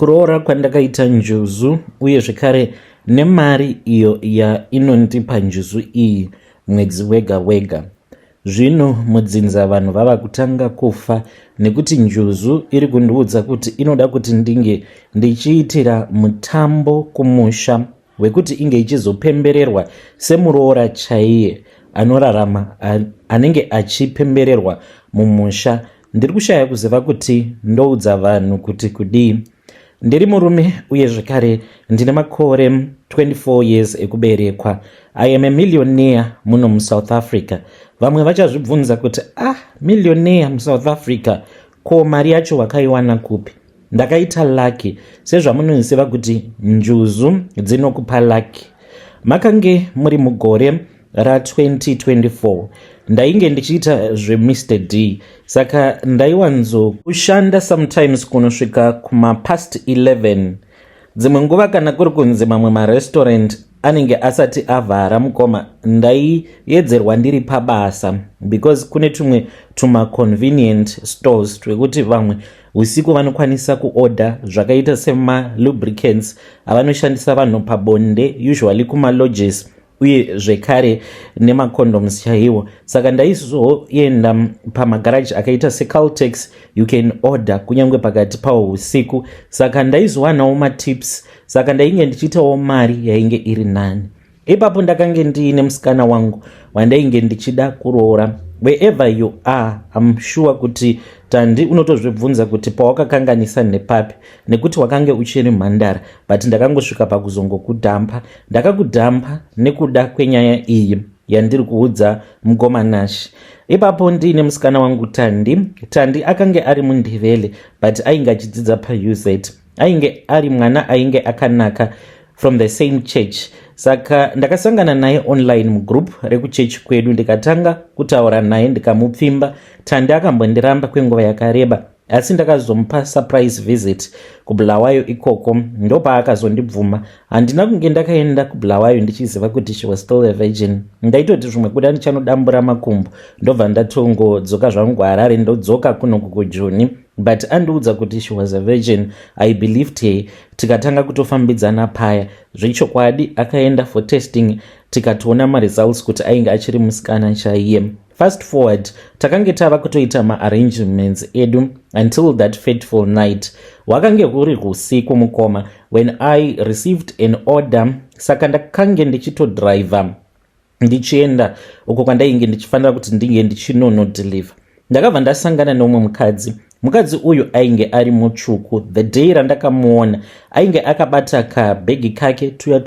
Kuroora kwandakaita njuzu uye zvekare nemari iyo yainondipa njuzu iyi mwedzi wega wega. Zvino mudzinza vanhu vava kutanga kufa nekuti njuzu iri kundiudza kuti inoda kuti ndinge ndichiitira mutambo kumusha wekuti inge ichizopembererwa semuroora chaiye anorarama anenge achipembererwa mumusha. Ndiri kushaya kuziva kuti ndoudza vanhu kuti kudii. Ndiri murume uye zvekare ndine makore 24 years ekuberekwa. I am a millionaire muno muSouth Africa. Vamwe vachazvibvunza kuti ah, millionaire muSouth Africa, ko mari yacho wakaiwana kupi? Ndakaita lucky sezvamunoziva kuti njuzu dzinokupa lucky. Makange muri mugore ra2024, ndainge ndichiita zveMr D, saka ndaiwanzo kushanda sometimes kunosvika kumapast 11. Dzimwe nguva kana kuri kunzi mamwe marestaurant anenge asati avhara, mukoma, ndaiedzerwa ndiri pabasa because kune tumwe tumaconvenient stores twekuti vamwe usiku vanokwanisa kuorder zvakaita semalubricants avanoshandisa vanhu pabonde, usually kumalodges, uye zvekare nemacondoms chaiwo. Saka ndaizoenda pamagaraji akaita seCaltex, you can order kunyange pakati pawo usiku, saka ndaizowanawo matips, saka ndainge ndichiitawo mari yainge iri nani. Ipapo ndakange ndiine musikana wangu wandainge ndichida kuroora. Wherever you are, am sure kuti Tandi unotozvibvunza kuti pawakakanganisa nepapi, nekuti wakange uchiri mhandara, but ndakangosvika pakuzongokudhampa. Ndakakudhampa nekuda kwenyaya iyi yandiri kuudza mukomanashi. Ipapo ndiine musikana wangu Tandi. Tandi akange ari muNdevele, but ainge achidzidza paUZ. Ainge ari mwana ainge akanaka, from the same church, saka ndakasangana naye online mugroup rekuchechi kwedu, ndikatanga kutaura naye, ndikamupfimba. Tandi akambondiramba kwenguva yakareba, asi ndakazomupa surprise visit kuBulawayo ikoko, ndopaakazondibvuma. Handina kunge ndakaenda kuBulawayo ndichiziva kuti she was still a virgin. Ndaitoti zvimwe kuda ndichanodambura makumbo, ndobva ndatongodzoka zvangu Harare, ndodzoka kunoku kuJoni, but andiudza kuti she was a virgin, I believed her. Tikatanga kutofambidzana paya. Zvechokwadi akaenda for testing, tikatoona maresults kuti ainge achiri musikana chaiye. Fast forward, takange tava kutoita maarrangements edu until that fateful night. Hwakange huri usiku, mukoma, when I received an order. Saka ndakange ndichitodhiraivha ndichienda uko kwandainge ndichifanira kuti ndinge ndichinonodeliver. Ndakabva ndasangana neumwe mukadzi. Mukadzi uyu ainge ari mutsvuku. The day randakamuona, ainge akabata kabhegi kake, tuya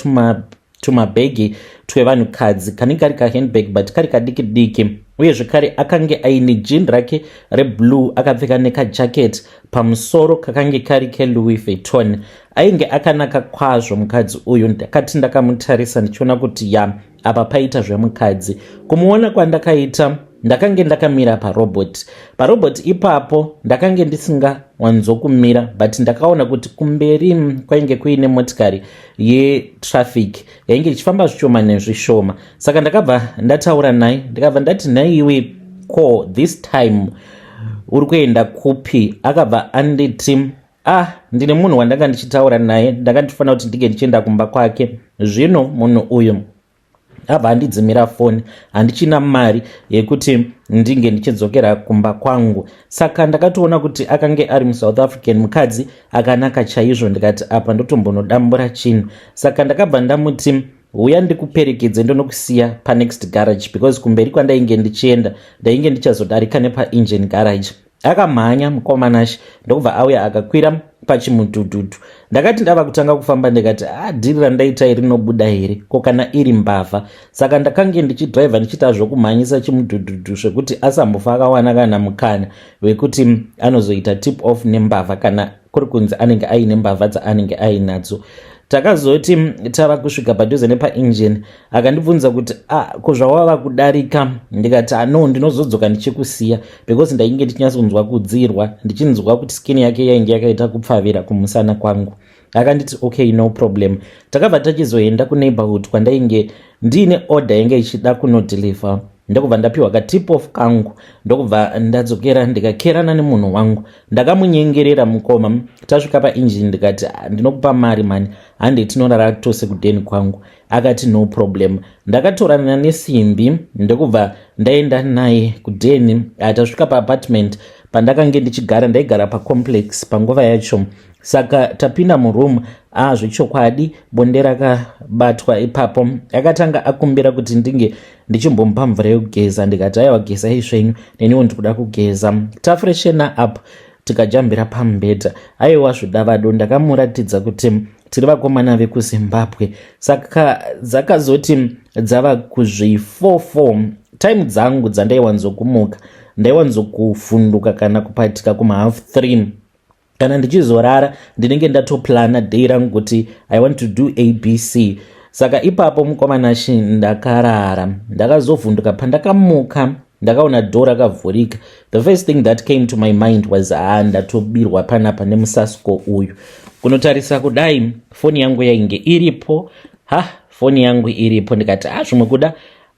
tumabhegi twevanhukadzi kanenge kari kahandbag, but kari kadiki diki. Uye zvekare akange aine jean rake reblue, akapfeka nekajacket pamusoro kakange kari keLouis Vuitton. Ainge akanaka kwazvo mukadzi uyu. Ndakati ndakamutarisa ndichiona kuti ya, apa paita zvemukadzi. Kumuona kwandakaita, ndakange ndakamira parobot. Parobot ipapo ndakange ndisingawanzokumira, but ndakaona kuti kumberi kwainge kuine motikari yetraffic yainge ichifamba zvishoma nezvishoma. Saka ndakabva ndataura naye, ndikabva ndati, "Naiwe, ko this time uri kuenda kupi?" Akabva anditi, "Ah, ndine munhu wandanga ndichitaura naye, ndanga ndichifanira kuti ndinge ndichienda kumba kwake. Zvino munhu uyu abva andidzimira foni, handichina mari yekuti ndinge ndichidzokera kumba kwangu." Saka ndakatoona kuti akange ari muSouth African, mukadzi akanaka chaizvo. Ndikati apa ndotombonodambura chinhu. Saka ndakabva ndamuti, "Uya ndikuperekedze, ndonokusiya panext garage," because kumberi kwandainge ndichienda ndainge ndichazodarika nepaEngen Garage. Akamhanya mukomanashi, ndokubva auya akakwira pachimudhudhudhu. Ndakati ndava kutanga kufamba, ndikati, "A, ah, dhiri randaita rinobuda here? Ko kana iri mbavha?" Saka ndakange ndichidhiraivha ndichiita zvokumhanyisa chimudhudhudhu zvekuti asambofa akawana kana mukana wekuti anozoita tip off nembavha, kana kuri kunzi anenge aine mbavha dzaanenge ainadzo. Takazoti tava kusvika padhuze nepaEngen, akandibvunza kuti, "Ah, ko zvawava kudarika?" Ndikati, "Ano, ndinozodzoka ndichikusiya," because ndainge ndichinyatsonzwa kudzirwa, ndichinzwa kuti skin yake yainge yakaita kupfavira kumusana kwangu. Akanditi, "Okay, no problem." Takabva tachizoenda kuneighborhood kwandainge ndiine order yainge ichida kunodeliver. Ndokubva ndapiwa katip off kangu, ndokubva ndadzokera, ndikakerana nemunhu wangu. Ndakamunyengerera, mukoma. Tasvika painjini, ndikati, ah, ndinokupa mari mani, hande tinorara tose kudheni kwangu. Akati, "No problem." Ndakatorana nesimbi, ndokubva ndaenda naye kudheni. Tasvika paapartment pandakange ndichigara, ndaigara pacomplex panguva yacho. Saka tapinda muroom, a zvechokwadi bonde rakabatwa ipapo. Akatanga akumbira kuti ndinge ndichimbomupa mvura yekugeza. Ndikati, "Aiwa, gezai zvenyu, neniwo ndikuda kugeza." Tafreshena up, tikajambira pamubhedha. Aiwa, zvidavado. Ndakamuratidza kuti tiri vakomana vekuZimbabwe. Saka dzakazoti dzava kuzvi44 time dzangu dzandaiwanzokumuka, ndaiwanzokuvhunduka kana kupatika kuma 3:30. Kana ndichizorara, ndinenge ndatoplana day rangu kuti I want to do ABC. Saka ipapo, mukomanashi, ndakarara, ndakazovhunduka. Pandakamuka, ndakaona door rakavhurika. The first thing that came to my mind was, "Ah, ndatobirwa panapa nemusasko uyu." Kunotarisa kudai, foni yangu yainge iripo. Ha, foni yangu iripo. Ndikati, "Ah, zvimwe kuda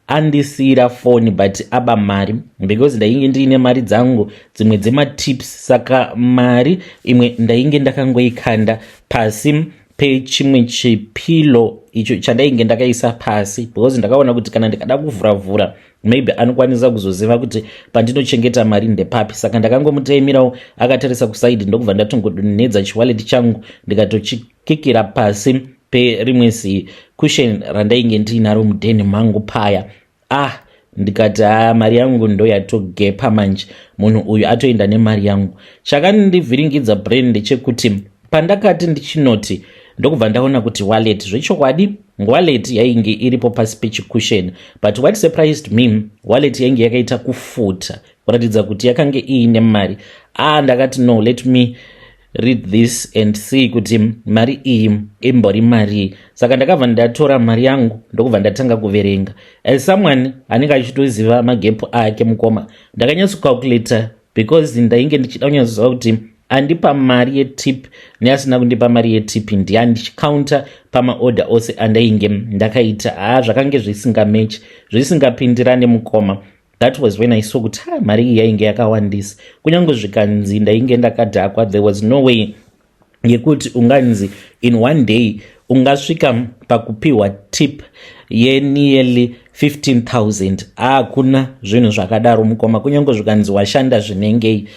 andisiyira foni, but aba mari," because ndainge ndiine mari dzangu dzimwe dzematips. Saka mari imwe ndainge ndakangoikanda pasi pechimwe chipilo icho chandainge ndakaisa pasi, because ndakaona kuti kana ndikada kuvhuravhura, maybe anokwanisa kuzoziva kuti pandinochengeta mari ndepapi. Saka ndakangomuteimirawo akatarisa kuside, ndokubva ndatongodonhedza chiwallet changu, ndikatochikikira pasi perimwe zicushion randainge ndiinaro mudheni mangu paya. Ah, ndikati, "Ha, mari yangu ndo yatogepa manje, munhu uyu atoenda nemari yangu." Chakandivhiringidza brain ndechekuti pandakati ndichinoti, ndokubva ndaona kuti wallet, zvechokwadi wallet yainge iripo pasi pechicushion. But what surprised me, wallet yainge yakaita kufuta, kuratidza kuti yakange iine mari. Ah, ndakati, "No, let me read this and see kuti mari iyi imbori marii." Saka ndakabva ndatora mari yangu, ndokubva ndatanga kuverenga. As someone anenge achitoziva magepu ake, mukoma, ndakanyatsocalculata, because ndainge ndichida kunyatsoziva kuti andipa mari yetip neasina kundipa mari yetip ndiani, ndichicounta pamaorder ose andainge ndakaita. Haa, zvakange zvisingamechi, zvisingapindirane, mukoma. That was when I saw kuti, ha, mari iyi yainge yakawandisa. Kunyange zvikanzi ndainge ndakadhakwa, there was no way yekuti unganzi in one day ungasvika pakupiwa tip yenearly 15,000. Hakuna zvinhu zvakadaro, mukoma, kunyange zvikanzi washanda zvinengei.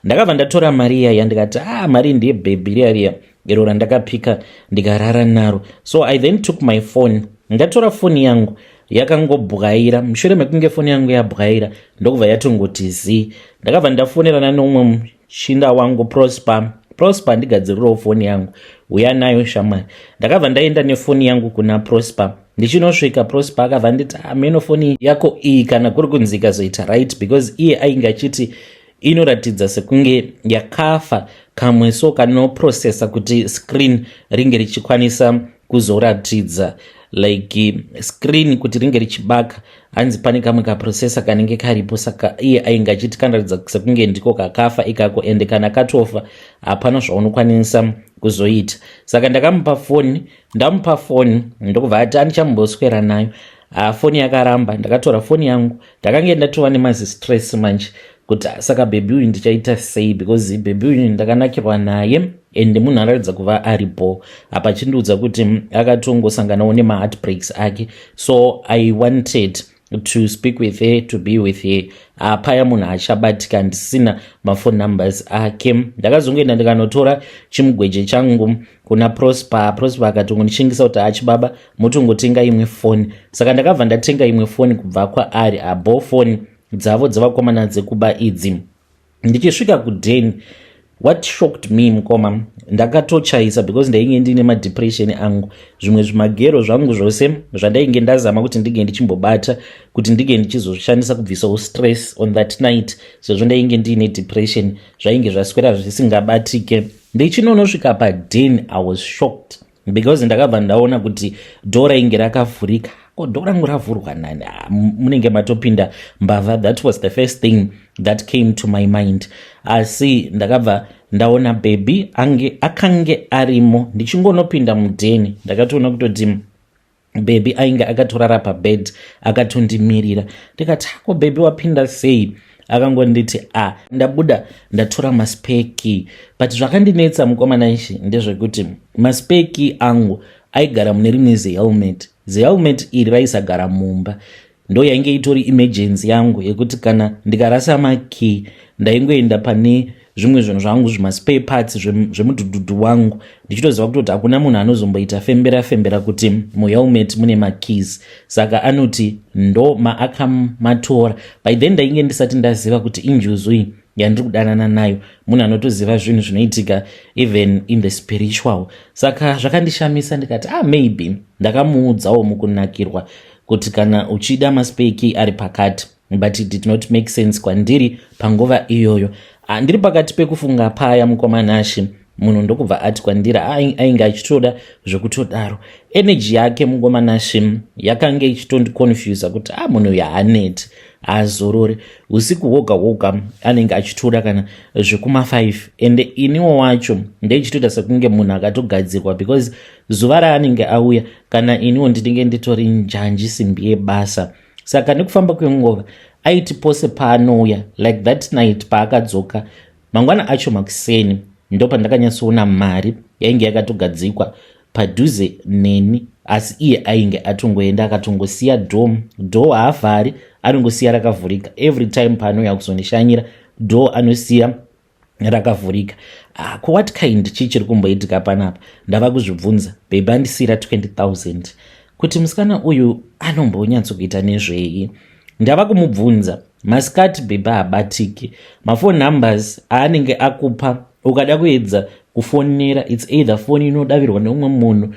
Ndakabva ndatora mari iyaya, ndikati, "Ah, mari ndeyebhebhi riya riya iro randakapika ndikarara naro." So I then took my phone. Ndatora foni yangu, yakangobwaira. Mushure mekunge foni yangu yabwaira, ndokubva yatongoti zii. Ndakabva ndafonerana neumwe muchinda wangu, Prosper. "Prosper, ndigadzirirewo foni yangu, uya nayo shamwari." Ndakabva ndaenda nefoni yangu kuna Prosper. Ndichinosvika, Prosper akabva nditi, "Ameno foni yako iyi kana kuri kunzi ikazoita right," because iye ainge achiti inoratidza sekunge yakafa kamwe, so kanoprocessa kuti screen ringe richikwanisa kuzoratidza, like screen kuti ringe richibaka, hanzi pane kamwe kaprocessor kanenge karipo. Saka iye ainge achiti kanoratidza sekunge ndiko kakafa ikako, ende kana katofa hapana zvaunokwanisa kuzoita. Saka ndakamupa foni. Ndamupa foni, ndokubva ati andichamboswera nayo. Foni yakaramba. Ndakatora foni yangu. Ndakange ndatova nemazistress manje kuti, saka bhebhi uyu ndichaita sei? Because bhebhi uyu ndakanakirwa naye, ende munhu anoratidza kuva aripo apa achindiudza kuti akatongosanganawo nemaheartbreaks ake. So I wanted to speak with her, to be with her. Apaya munhu achabatika, ndisina maphone numbers ake. Ndakazongoenda ndikanotora chimugweje changu kuna Prosper. Prosper akatongondishingisa kuti, "Achibaba, mutongotenga imwe foni." Saka ndakabva ndatenga imwe foni kubva kwaari. Abo foni dzavo dzavakomana dzekuba idzi. Ndichisvika kudheni, what shocked me, mukoma, ndakatochaisa, because ndainge ndiine madepression angu. Zvimwe zvimagero zvangu zvose zvandainge ndazama kuti ndinge ndichimbobata, kuti ndinge ndichizoshandisa kubvisawo stress on that night, sezvo ndainge ndiine depression, zvainge zvaswera zvisingabatike. Ndichinonosvika paden, I was shocked, because ndakabva ndaona kuti door rainge rakavhurika. Ko, door rangu ravhurwa nani? Ah, munenge matopinda mbavha. That was the first thing that came to my mind. Asi ndakabva ndaona bhebhi ange akange arimo. Ndichingonopinda mudheni, ndakatoona kutoti Baby ainge akatorara pabed akatondimirira. Ndikati, "Hako baby, wapinda sei?" Akangonditi, "A ah, ndabuda ndatora maspare key." But zvakandinetsa, mukomana ishi, ndezvekuti maspare key angu aigara mune rimwe zihelmet. Zihelmet iri raisagara mumba. Ndo yainge itori emergency yangu yekuti kana ndikarasa makey, ndaingoenda pane zvimwe zvinhu zvangu, zvimaspare parts zvemudhudhudhu wangu, ndichitoziva kutoti hakuna munhu anozomboita fembera fembera kuti muhelmet mune makeys. Saka anoti ndo maakamatora. By then ndainge ndisati ndaziva kuti injuzu iyi yandiri kudanana nayo munhu anotoziva zvinhu zvinoitika even in the spiritual. Saka zvakandishamisa. Ndikati, "Ah, maybe." Ndakamuudzawo mukunakirwa kuti kana uchida maspare key ari pakati, but it did not make sense kwandiri panguva iyoyo. Ah, ndiri pakati pekufunga paya, mukomanashi, munhu ndokubva ati kwandiri ainge achitoda zvekutodaro. Energy yake, mukomanashi, yakange ichitondiconfusa kuti a ah, munhu uyu haaneti, haazorori. Usiku hwoga hwoga anenge achitoda kana zvekuma5, ende iniwo wacho ndeichitoita sekunge munhu akatogadzirwa, because zuva raanenge auya, kana iniwo ndinenge nditori njanji, simbi yebasa. Saka nekufamba kwenguva aiti pose paanouya, like that night paakadzoka, mangwana acho makuseni ndo pandakanyatsoona mari yainge yakatogadzikwa padhuze neni, asi iye ainge atongoenda akatongosiya door. Door haavhari, anongosiya rakavhurika. Every time paanouya kuzondishanyira, door anosiya rakavhurika. Ah, what kind chii chiri kumboitika panapa? Ndava kuzvibvunza. Baby andisiyira 20 000, kuti musikana uyu anombonyatsokuita nezvei? Ndava kumubvunza masikati, baby haabatiki. Maphone numbers aanenge akupa, ukada kuedza kufonera, it's either foni inodavirwa neumwe munhu,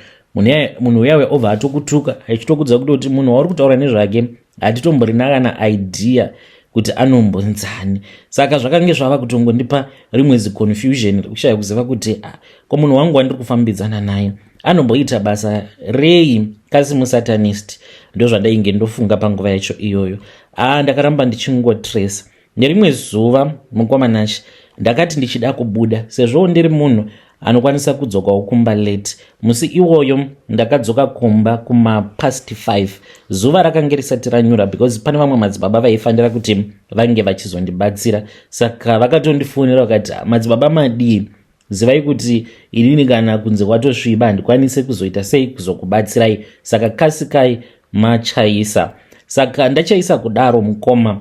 munhu uyawe obva atokutuka, achitokudza kutoti munhu wauri kutaura nezvake hatitomborina kana idea kuti anombonzani. Saka zvakange zvava kutongondipa rimwe ziconfusion rekushaya kuziva kuti, ah, ko munhu wangu wandiri kufambidzana naye anomboita basa rei? Kasi musatanist? Ndo zvandainge ndofunga panguva yacho iyoyo. A ah, ndakaramba ndichingotresa. Nerimwe zuva, mukomanashi, ndakati ndichida kubuda, sezvo ndiri munhu anokwanisa kudzokawo kumba late. Musi iwoyo ndakadzoka kumba kumapast 5, zuva rakange risati ranyura, because pane vamwe madzibaba vaifanira kuti vange vachizondibatsira. Saka vakatondifonera vakati, "Madzibaba, madii? Zivai kuti inini kana kunze kwatosviba handikwanisi kuzoita sei, kuzokubatsirai, saka kasikai machaisa." Saka ndachaisa kudaro, mukoma,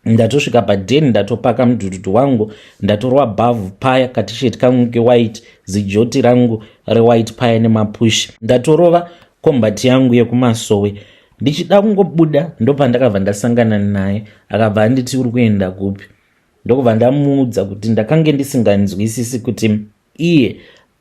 ndatosvika padheni, ndatopaka mudhudhudhu wangu, ndatorwa bhavhu paya, katisheti kangu kewhite, zijoti rangu rewhite paya nemapushi, ndatorova kombati yangu yekumasowe. Ndichida kungobuda, ndopandakabva ndasangana naye. Akabva anditi, "Uri kuenda kupi?" Ndokubva ndamuudza kuti ndakange ndisinganzwisisi kuti iye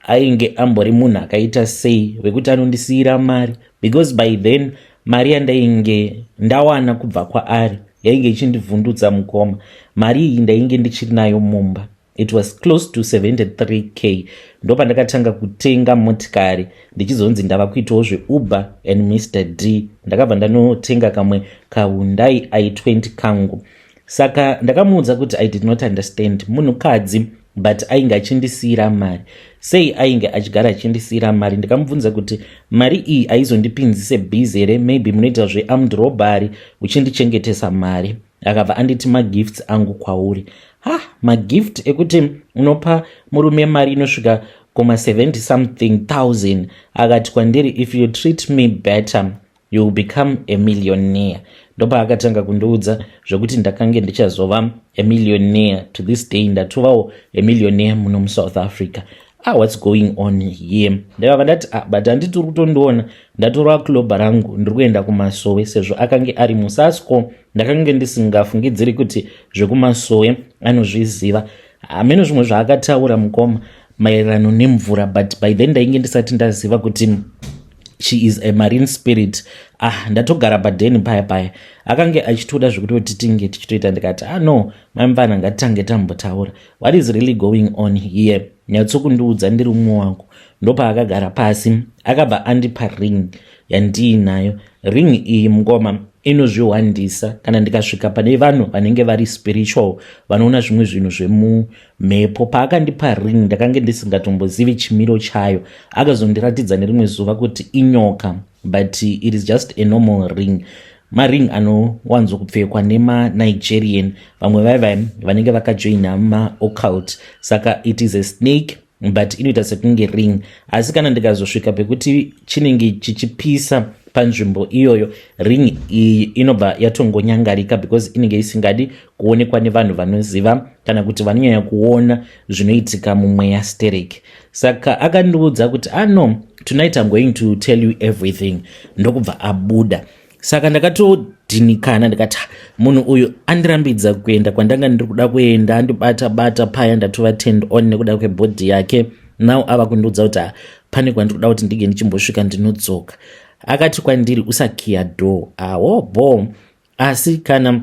ainge ambori munhu akaita sei wekuti anondisiyira mari, because by then mari yandainge ndawana kubva kwaari yainge ichindivhundutsa, mukoma. Mari iyi ndainge ndichiri nayo mumba. It was close to 73K. Ndopandakatanga kutenga motikari, ndichizonzi ndava kuitawo zveUber and Mr D. Ndakabva ndanotenga kamwe kaHyundai i20 kangu. Saka ndakamuudza kuti I did not understand munhukadzi, but ainge achindisiyira mari. Sei ainge achigara achindisiyira mari? Ndikamubvunza kuti mari iyi aizondipinzise busy here? Maybe munoita zvearmed robbery uchindichengetesa mari. Akabva anditi, "Magifts angu kwauri." Ha, magift ekuti unopa murume mari inosvika kuma 70 something thousand. Akati kwandiri, "If you treat me better, you will become a millionaire." Ndopaakatanga kundiudza zvokuti ndakange ndichazova a millionaire. To this day ndatovawo a millionaire muno muSouth Africa. Ah, what's going on here? Ndakabva ndati, "Ah, but handiti uri kutondiona ndatorwa kloba rangu, ndiri kuenda kumasowe." Sezvo akange ari muSasco, ndakange ndisingafungidziri kuti zvekumasowe anozviziva. Hameno zvimwe zvaakataura, mukoma, maererano nemvura, but by then ndainge ndisati ndaziva kuti she is a marine spirit. Ah, ndatogara padheni paya paya, akange achitoda zvekutoti tinge tichitoita. Ndikati, "Ah, no, maimvana, ngatitange tambotaura. What is really going on here? Nyatsokundiudza, ndiri mumwe wako." Ndopaakagara pasi, akabva andipa ring yandiinayo. Ring iyi, mukoma, inozviwandisa. Kana ndikasvika pane vanhu vanenge vari spiritual, vanoona zvimwe zvinhu zvemumhepo, paakandipa ring ndakange ndisingatombozivi chimiro chayo. Akazondiratidza nerimwe zuva kuti inyoka. But it is just a normal ring, maring anowanzokupfekwa nemaNigerian, vamwe vaivai vanenge vakajoina maoccult. Saka it is a snake, but inoita sekunge ring. Asi kana ndikazosvika pekuti chinenge chichipisa panzvimbo iyoyo, ring iyi inobva yatongonyangarika, because inenge isingadi kuonekwa nevanhu vanoziva kana kuti vanonyanya kuona zvinoitika mumweya sterek. Saka akandiudza kuti, "Ano, ah, tonight I'm going to tell you everything." Ndokubva abuda. Saka ndakatodhinikana, ndikati, "Munhu uyu andirambidza kuenda kwandanga ndiri kuda kuenda, andibata bata paya, ndatova turned on nekuda kwebody yake. Now ava kundiudza kuti pane kwandiri kuda kuti ndinge ndichimbosvika, ndinodzoka." Akati kwandiri, "Usakiya door." Awo bo, asi kana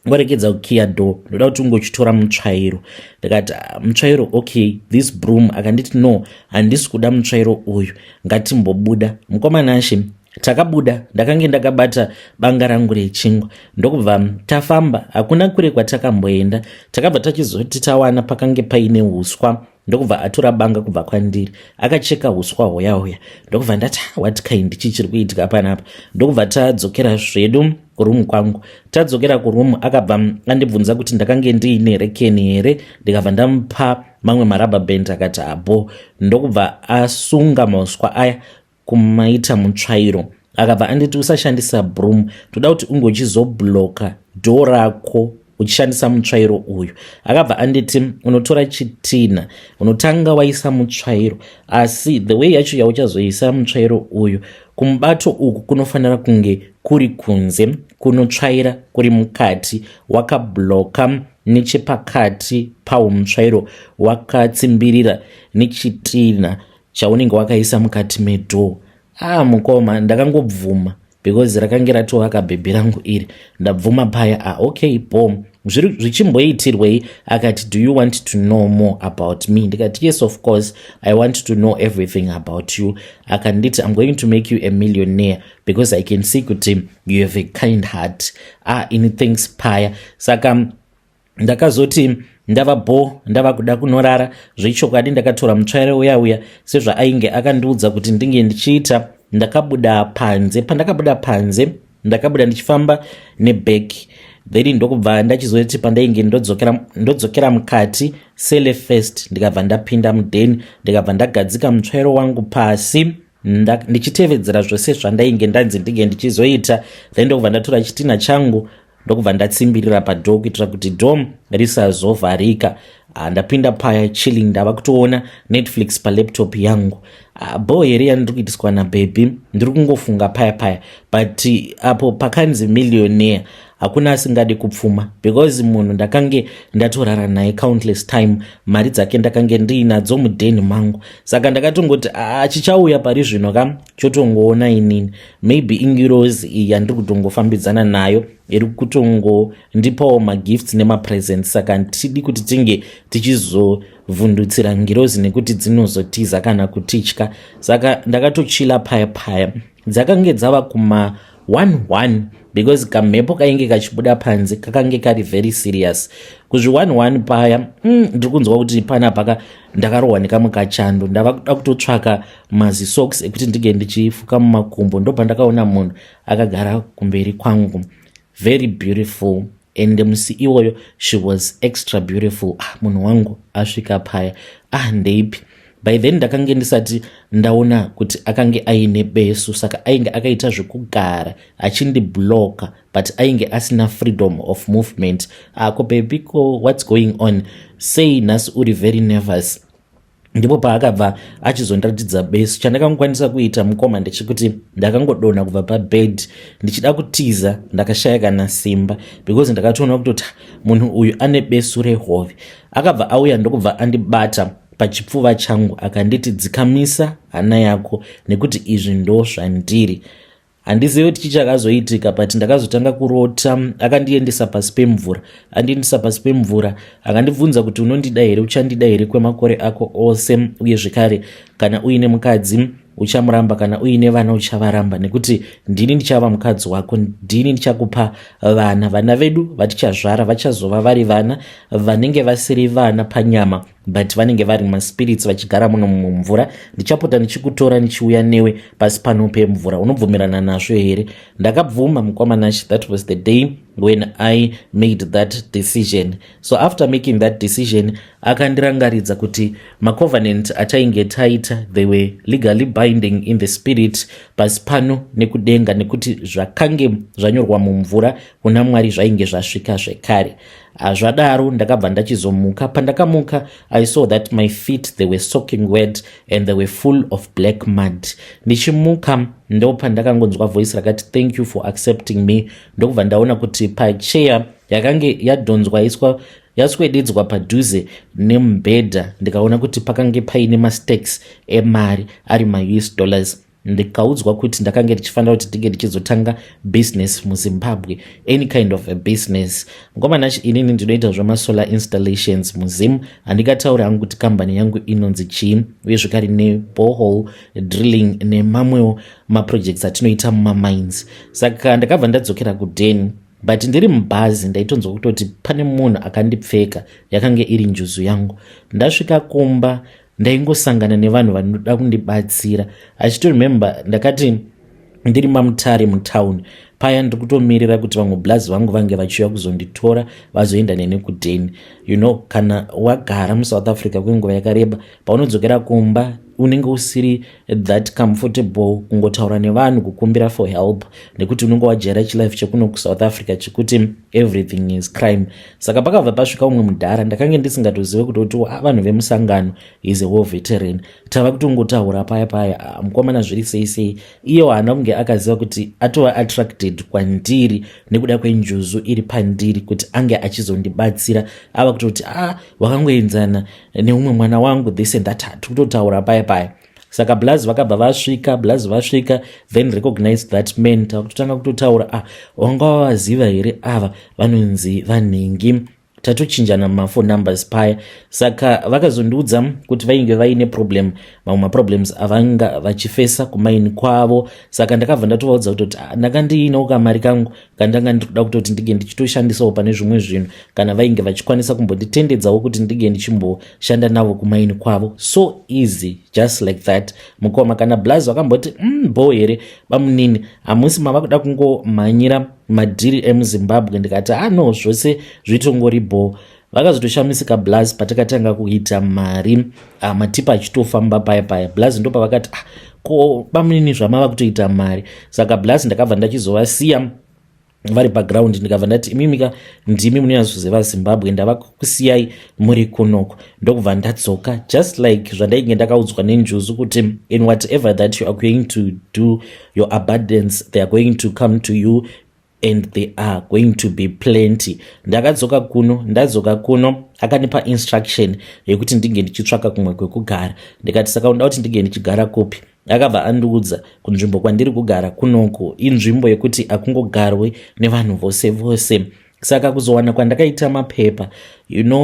warekedza kukiya door, ndoda kuti ungochitora mutsvairo. Ndikati, ah, "Mutsvairo? Okay, this broom." Akanditi, "No, handisi kuda mutsvairo uyu, ngatimbobuda." Mukomana ashe, takabuda. Ndakange ndakabata banga rangu rechingwa, ndokubva tafamba. Hakuna kure kwatakamboenda, takabva tachizoti tawana pakange paine uswa, ndokubva atora banga kubva kwandiri, akacheka uswa hoya hoya. Ndokubva ndati, ah, "What kind, chii chiri kuitika panapa?" Ndokubva tadzokera zvedu kurumu kwangu. Tadzokera kurumu, akabva andibvunza kuti ndakange ndiine rekeni here. Ndikabva ndamupa mamwe marubber band. Akati abo, ndokubva asunga mauswa aya kumaita mutsvairo. Akabva anditi, "Usashandisa broom, toda kuti unge uchizobloka door rako uchishandisa mutsvairo uyu." Akabva anditi, "Unotora chitina, unotanga waisa mutsvairo, asi the way yacho yauchazoisa mutsvairo uyu, kumubato uku kunofanira kunge kuri kunze, kunotsvaira kuri mukati, wakabloka nechepakati pawo mutsvairo, wakatsimbirira nechitina chaunenge wakaisa mukati medoor." Ah, mukoma, ndakangobvuma because rakange ratova kabhebhi rangu iri. Ndabvuma paya, ah, okay, bom, zvichimboitirwei? Akati, "Do you want to know more about me?" Ndikati, "Yes, of course, I want to know everything about you." Akanditi, "I'm going to make you a millionaire because I can see kuti you have a kind heart." Ah, ini thanks paya. Saka ndakazoti ndava bo, ndava kuda kunorara. Zvechokwadi, ndakatora mutsvairo uya uya sezvaainge akandiudza kuti ndinge ndichiita. Ndakabuda panze. Pandakabuda panze, ndakabuda ndichifamba neback, then ndokubva ndachizoti pandainge ndodzokera mukati, sele first. Ndikabva ndapinda mudheni, ndikabva ndagadzika mutsvairo wangu pasi ndichitevedzera zvose zvandainge ndanzi ndinge ndichizoita. Then ndokubva ndatora chitina changu, ndokubva ndatsimbirira padoor kuitira kuti door risazovharika. Ah, ndapinda paya, chilling, ndava kutoona Netflix palaptop yangu. Ah, bo here yandiri kuitiswa nabhebhi? Ndiri kungofunga paya paya, but apo pakanzi millionaire, hakuna asingadi kupfuma, because munhu ndakange ndatorara naye countless time, mari dzake ndakange ndiinadzo mudheni mangu. Saka ndakatongoti, ah, chichauya pari zvino kam, chotongoona inini. Maybe ingirozi iyi yandiri kutongofambidzana nayo iri kutongondipawo magifts nemapresents, saka handidi kuti tinge tichizovhundutsira ngirozi nekuti dzinozotiza kana kutitya. Saka ndakatochila paya paya. Dzakange dzava kuma 11, because kamhepo kainge kachibuda panze kakange kari very serious. Kuzvi 11 paya, ndiri kunzwa kuti panapa ndakarohwa nekamwe kachando, ndava kuda kutotsvaka mazisocks ekuti ndinge ndichifuka mumakumbo. Ndobva ndakaona munhu akagara kumberi kwangu, very beautiful, and musi iwoyo she was extra beautiful. Ah, munhu wangu asvika paya. Ah, ndeipi? By then ndakange ndisati ndaona kuti akange aine besu, saka ainge akaita zvekugara achindibloka, but ainge asina freedom of movement. Ako, "Baby, ko what's going on? Sei nhasi uri very nervous?" Ndipo paakabva achizondiratidza besu. Chandakangokwanisa kuita, mukoma, ndechekuti ndakangodonha kubva pabed ndichida kutiza. Ndakashaya kana simba because ndakatoona kutoti munhu uyu ane besu rehove. Akabva auya, ndokubva andibata pachipfuva changu, akanditi, "Dzikamisa hana yako nekuti izvi ndo zvandiri." Handizivi kuti chichakazoitika, but ndakazotanga kurota akandiendesa pasi pemvura. Andiendesa pasi pemvura, akandibvunza kuti, "Unondida here? Uchandida here kwemakore ako ose? Uye zvekare, kana uine mukadzi Uchamuramba kana uine vana, uchavaramba, nekuti ndini ndichava mukadzi wako, ndini ndichakupa vana. Vana vedu vatichazvara vachazova vari vana vanenge vasiri vana panyama, but vanenge vari maspirits vachigara muno mumvura. Ndichapota ndichikutora, ndichiuya newe pasi pano pemvura. Unobvumirana nazvo here? Ndakabvuma, mukoma Nash. That was the day when I made that decision. So after making that decision, akandirangaridza kuti macovenant atainge taita, they were legally binding in the spirit, pasi pano nekudenga, nekuti zvakange zvanyorwa mumvura kuna Mwari zvainge zvasvika zvekare. Zvadaro ndakabva ndachizomuka. Pandakamuka, I saw that my feet, they were soaking wet and they were full of black mud. Ndichimuka, ndo pandakangonzwa voice rakati, "Thank you for accepting me." Ndokubva ndaona kuti pacheya yakange yadhonzwa, iswa, yaswededzwa padhuze nemubhedha, ndikaona kuti pakange paine mastacks emari ari maUS dollars. Ndikaudzwa kuti ndakange ndichifanira kuti ndinge ndichizotanga business muZimbabwe, any kind of a business. Mukoma Nash, inini ndinoita zvemasolar installations muZim. Handingatauri hangu kuti kambani yangu inonzi chii, uye zvekare neborehole drilling nemamwewo maprojects atinoita mumamines. Saka ndakabva ndadzokera kudeni, but ndiri mubhazi ndaitonzwa kutoti pane munhu akandipfeka. Yakange iri njuzu yangu. Ndasvika kumba, ndaingosangana nevanhu vanoda kundibatsira. Achitoremember, ndakati ndiri maMutare mutauni paya, ndiri kutomirira kuti vamwe blazi vangu vange vachiuya kuzonditora, vazoenda neni kudheni. Kana wagara muSouth Africa kwenguva yakareba, paunodzokera kumba unenge usiri that comfortable kungotaura nevanhu, kukumbira for help, nekuti unenge wajaira chilife chekuno kuSouth Africa chekuti everything is crime. Saka pakabva pasvika umwe mudhara, ndakange ndisingatozive kuti kuti vanhu vemusangano is a war veteran. Tava kutongotaura paya paya, ah, mukomana, zviri sei sei? Iye haana kunge akaziva kuti atova attracted kwandiri nekuda kwenjuzu iri pandiri, kuti ange achizondibatsira. Ava kutoti, "Ah, wakangoenzana neumwe mwana wangu," this and that, tikutotaura paya paya. Saka blaz vakabva vasvika. Blaz vasvika, then recognize that man. Takutotanga kutotaura, "Ah, wanga wavaziva here ava? Vanonzi vanhingi." Tatochinjana maphone numbers paya. Saka vakazondiudza kuti vainge vaine problem, mamwe maproblems avanga vachifesa kumaini kwavo. Saka ndakabva ndatovaudza kutoti, ah, ndanga ndiinewo kamari kangu kandanga ndikuda kutoti ndinge ndichitoshandisawo pane zvimwe zvinhu, kana vainge vachikwanisa kumbonditendedzawo kuti ndinge ndichimboshanda navo kumaini kwavo. So easy, just like that, mukoma. Kana blaz vakamboti, bo here bamunini? Hamusi mava kuda kungomhanyira madhiri emuZimbabwe?" Ndikati, "Ah, no, zvose zvitongori bo." Vakazotoshamisika blaz patakatanga kuita mari, matipa achitofamba paya paya. Blaz ndo pavakati, "Ah, ko bamunini, zvamava kutoita mari?" Saka blaz ndakabva ndachizovasiya vari paground. Ndikabva ndati, "Imimika ndimi munonyatsoziva Zimbabwe, ndava kusiyai muri kunoko." Ndokubva ndadzoka, just like zvandainge ndakaudzwa nenjuzu kuti in whatever that you are going to do, your abundance, they are going to come to you and they are going to be plenty. Ndakadzoka kuno. Ndadzoka kuno, akanipa instruction yekuti ndinge ndichitsvaka kumwe kwekugara. Ndikati, "Saka unoda kuti ndinge ndichigara kupi?" Akabva andiudza kunzvimbo kwandiri kugara kunoku inzvimbo yekuti akungogarwe nevanhu vose vose. Saka kuzowana kwandakaita mapepa,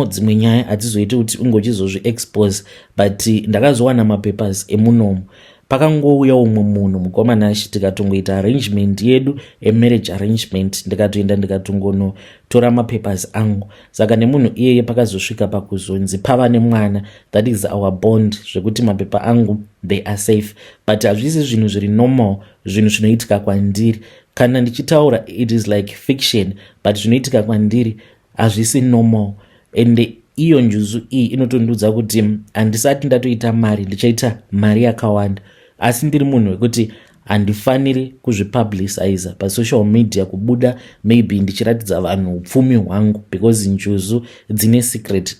dzimwe nyaya hadzizoiti kuti unge uchizozviexpose, but ndakazowana mapapers emunomu. Pakangouya umwe munhu, mukoma Nash, tikatongoita arrangement yedu, emarriage arrangement. Ndikatoenda, ndikatongonotora mapapers angu. Saka nemunhu iyeye pakazosvika pakuzonzi pava nemwana, that is our bond, zvekuti mapepa angu, they are safe. But hazvisi zvinhu zviri normal, zvinhu zvinoitika kwandiri. Kana ndichitaura, it is like fiction, but zvinoitika kwandiri hazvisi normal. And iyo njuzu iyi inotondiudza kuti handisati ndatoita mari, ndichaita mari yakawanda, asi ndiri munhu wekuti handifaniri kuzvipubliciza pasocial media, kubuda maybe ndichiratidza vanhu upfumi hwangu, because njuzu dzine secret,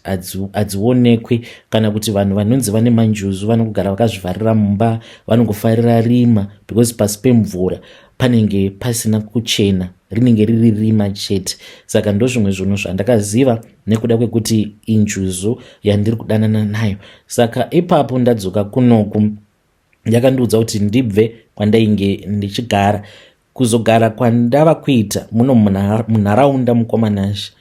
hadzionekwi, kana kuti vanhu vanonzi vane manjuzu vanongogara vakazvivharira mumba, vanongofarira rima, because pasi pemvura panenge pasina kuchena, rinenge riri rima chete. Saka ndozvimwe zvinhu zvandakaziva nekuda kwekuti injuzu yandiri kudanana nayo. Saka ipapo ndadzoka kunoku, yakandiudza kuti ndibve kwandainge ndichigara, kuzogara kwandava kuita muno munharaunda. Mukoma Nash,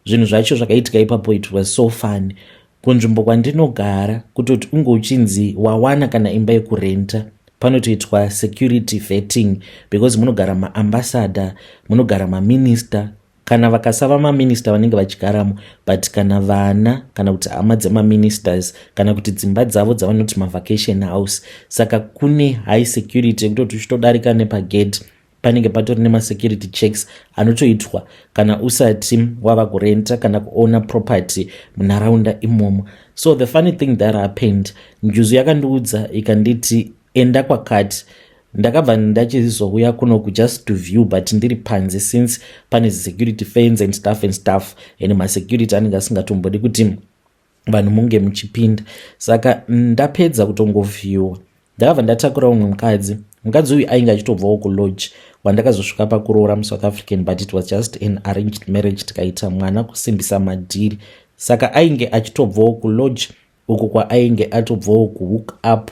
zvinhu zvacho zvakaitika ipapo, it was so fun. Kunzvimbo kwandinogara, kutoti unge uchinzi wawana kana imba yekurenta. Panotoitwa security vetting because munogara maambassador, munogara maminister. Kana vakasava maminista vanenge vachigaramo, but kana vana kana kuti hama dzemaministers kana kuti dzimba dzavo dzavanoti mavacation house. Saka kune high security yekutoti uchitodarika nepagate panenge patori nemasecurity checks anotoitwa kana usati wava kurenta kana kuona property munharaunda imomo. So the funny thing that happened, njuzu yakandiudza ikanditi enda kwakati. Ndakabva ndachizouya kunoku just to view, but ndiri panze since pane security fence and stuff and stuff, and masecurity anenge asingatombodi kuti vanhu munge muchipinda. Saka ndapedza kutongoviewa, ndakabva ndatakura umwe mukadzi. Mukadzi uyu ainge achitobvawo kulodge wandakazosvika pakuroora, muSouth African, but it was just an arranged marriage. Tikaita mwana kusimbisa madhiri. Saka ainge achitobvawo kulodge uko kwaainge atobvawo kuhook up,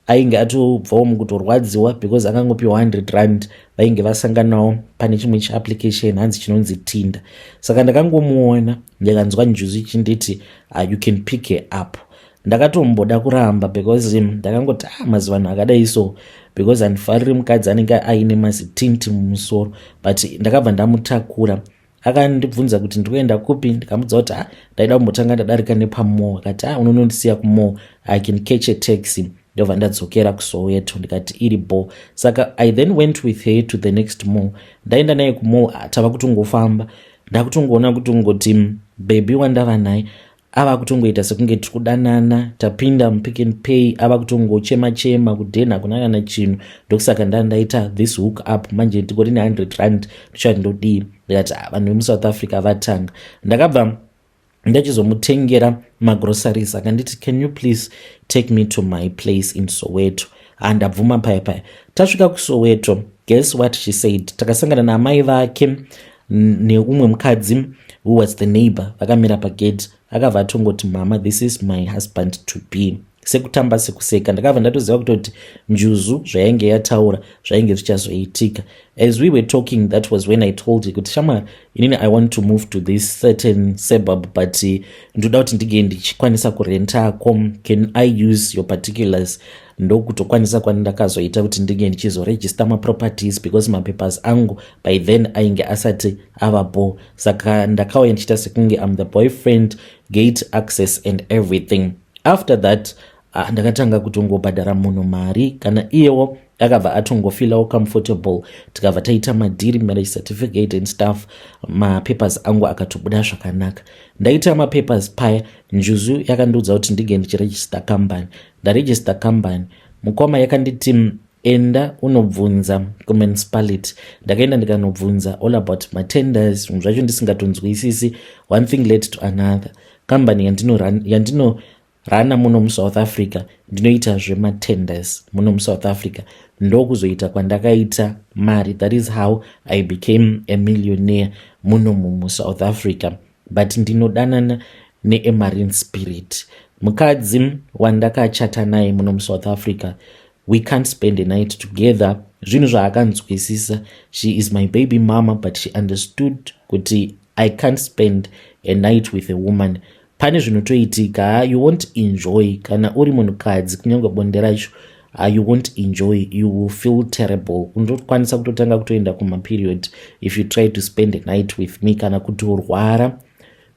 ainge atobvawo mukutorwadziwa because akangopiwa 100 rand. Vainge vasanganawo pane chimwe chiapplication hanzi chinonzi Tinder. Saka ndakangomuona, ndikanzwa njuzu ichinditi, "You can pick her up." Ndakatomboda kuramba because ndakangoti, ah, mazivanhu akadai so, because handifariri mukadzi anenge aine mazitinti mumusoro. But ndakabva ndamutakura. Akandibvunza kuti ndikuenda kupi. Ndikamudza kuti, ah, ndaida kumbotanga ndadarika nepamall. Akati, "Ah, unonondisiya kumall, I can catch a taxi, ndobva ndadzokera kuSoweto." Ndikati iri bo. Saka I then went with her to the next mall. Ndaenda naye kumall, tava kutongofamba, ndakutongoona kutongoti baby wandava naye ava kutongoita sekunge tiri kudanana. Tapinda muPick and Pay, ava kutongochema chema kudheni hakuna kana chinhu, ndokusaka ndandaita this hook up. Manje ndikori ne100 rand, ndichati ndodii? Ndikati, ah, vanhu vemuSouth Africa vatanga. Ndakabva ndachizomutengera magroceries. Akanditi, "Can you please take me to my place in Soweto?" Handabvuma paya paya. Tasvika kuSoweto, guess what she said? Takasangana naamai vake neumwe mukadzi who was the neighbor vakamira pagate. Akabva atongoti, "Mama, this is my husband to be," sekutamba sekuseka. Ndakabva ndatoziva kutoti njuzu zvayainge yataura zvainge zvichazoitika. As we were talking, that was when I told you kuti, "Shamwari, inini I want to move to this certain suburb, but ndoda kuti ndinge ndichikwanisa kurentako. Can I use your particulars?" Ndokutokwanisa kwandakazoita kuti ndinge ndichizoregister maproperties because mapapers angu by then ainge asati avapo. Saka ndakauya ndichiita sekunge am the boyfriend, gate access and everything. After that, ndakatanga kutongobhadhara munhu mari. Kana iyewo akabva atongofeelawo comfortable. Tikabva taita madhiri, marriage certificate and stuff. Mapapers angu akatobuda zvakanaka. Ndaita mapapers paya, njuzu yakandiudza kuti ndinge ndichiregister company. Ndaregister company, mukoma, yakanditi enda unobvunza kumunicipality. Ndakaenda ndikanobvunza all about matenders, zvinhu zvacho ndisingatonzwisisi. One thing led to another. Kambani yandinorana muno muSouth Africa ndinoita zvematenders muno muSouth Africa. Ndokuzoita kwandakaita mari. That is how I became a millionaire muno muSouth Africa. But ndinodanana neamarine spirit. Mukadzi wandakachata naye muno muSouth Africa, we can't spend a night together. Zvinhu zvaakanzwisisa. She is my baby mama, but she understood kuti I can't spend a night with a woman. Pane zvinotoitika, you won't enjoy kana uri munhukadzi. Kunyange bonde racho, you won't enjoy, you will feel terrible. Unokwanisa kutotanga kutoenda kumaperiod if you try to spend a night with me, kana kutorwara.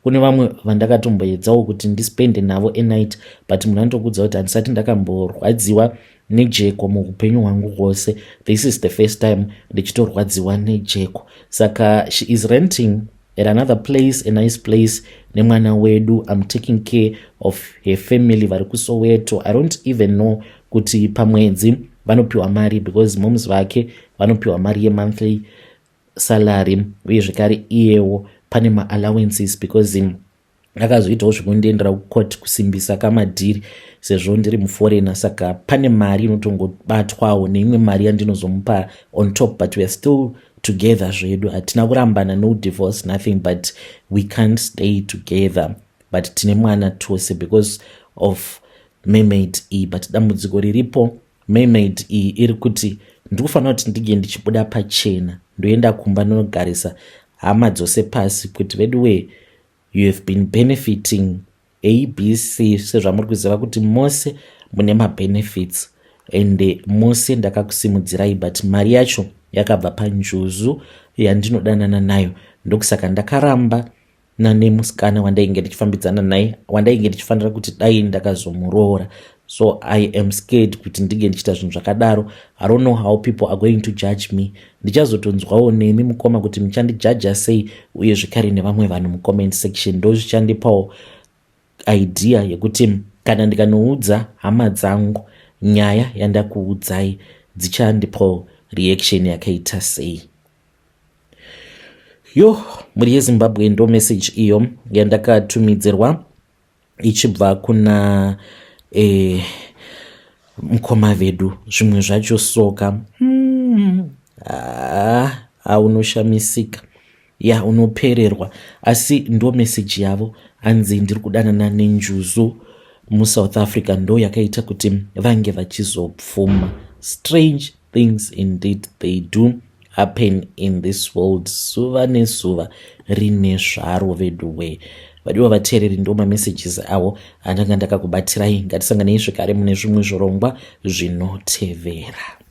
Kune vamwe vandakatomboedzawo kuti ndispende navo anight, but munhu anotokudza kuti, "Handisati ndakamborwadziwa nejeko muupenyu hwangu hwose. This is the first time ndichitorwadziwa nejeko." Saka she is renting at another place, a nice place, nemwana wedu. I'm taking care of her family vari kuSoweto. I don't even know kuti pamwedzi vanopiwa mari, because moms vake vanopiwa mari yemonthly salary, uye zvekare iyewo pane maallowances, because akazoitawo zvekundiendera kucourt kusimbisa kamadhiri sezvo ndiri muforeigner. Saka pane mari inotongobatwawo neimwe mari yandinozomupa on top, but we are still together zvedu. Hatina kurambana, no divorce, nothing, but we can't stay together, but tine mwana tose because of mermaid iyi. But dambudziko riripo, mermaid iyi iri kuti ndiri kufanira kuti ndinge ndichibuda pachena, ndoenda kumba, ndonogarisa hama dzose pasi kuti, "Vedu, you have been benefiting ABC, sezvamuri kuziva kuti mose mune mabenefits." Ende mose ndakakusimudzirai, but mari yacho yakabva panjuzu yandinodanana nayo. Ndokusaka ndakaramba nanemusikana wandainge ndichifambidzana naye, wandainge ndichifanira kuti dai ndakazomuroora. So I am scared kuti ndinge ndichiita zvinhu zvakadaro. I don't know how people are going to judge me. Ndichazotonzwawo nemi mukoma kuti muchandijaja sei, uye zvekare nevamwe vanhu mucomment section. Ndo zvichandipawo idea yekuti kana ndikanoudza hama dzangu nyaya yandakuudzai, dzichandipawo reaction yakaita sei. Yo, mhuri yeZimbabwe, ndo message iyo yandakatumidzirwa ichibva kuna mukoma vedu. Zvimwe zvacho soka, ah, unoshamisika ya, unopererwa. Asi ndo meseji yavo, hanzi ndiri kudanana nenjuzu muSouth Africa, ndo yakaita kuti vange vachizopfuma. Strange things indeed, they do happen in this world. Zuva nezuva rine zvaro veduwe. Vadiwa vateereri, ndo mamessages avo andanga ndakakubatirai. Ngatisanganei zvekare mune zvimwe zvirongwa zvinotevera.